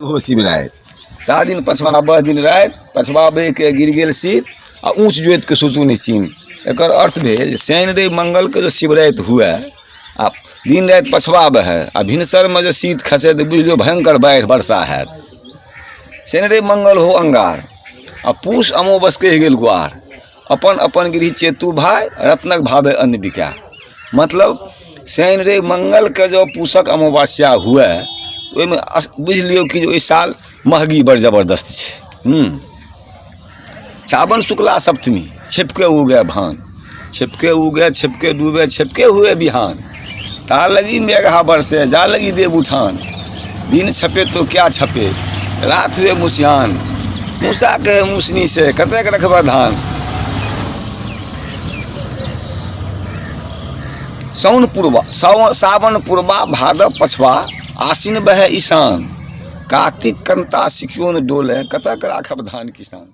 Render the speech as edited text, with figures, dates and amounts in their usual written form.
हो शिवराति ता दिन पछबा बह दिन राति पछबा बहिके गिर गेल शीत आ ऊँच जोतिके सोचू निश्चिन्त। एकर अर्थ भेल जे शनि रवि मंगलके जे शिवराति हुए आ दिन राति पछबा बहै आ भिनसरमे जे शीत खसै तऽ बुझि लियौ भयङ्कर बाढ़ि वर्षा हैत। शनि रवि मंगल हो अंगार आ पूस अमावस कहि गेल ग्वार अपन अपन गृह चेतु भाय रत्नक भावे अन्न बिकाय। मतलब शनि रवि मंगलके जँ पूसक अमावस्या हुए तऽ ओहिमे बुझि लियौ कि जे ओहि साल महगी बड़ जबरदस्त छै। सावन शुक्ला सप्तमी छिपके उगे भान, छिपके उगे छिपके डूबे छिपके हुए बिहान, ता लगी मेघा बरसे जा लगी देव उठान, दिन छपे तो क्या छपे रात हुए मुसियान, मूसा कहे मुसनी से कतेक रखबह धान। साउन पूर्वा सावन पूर्वा भादव पछवा आसिन बहे ईशान, कार्तिक कंता सिकियो न डोले कतक राखब धान किसान।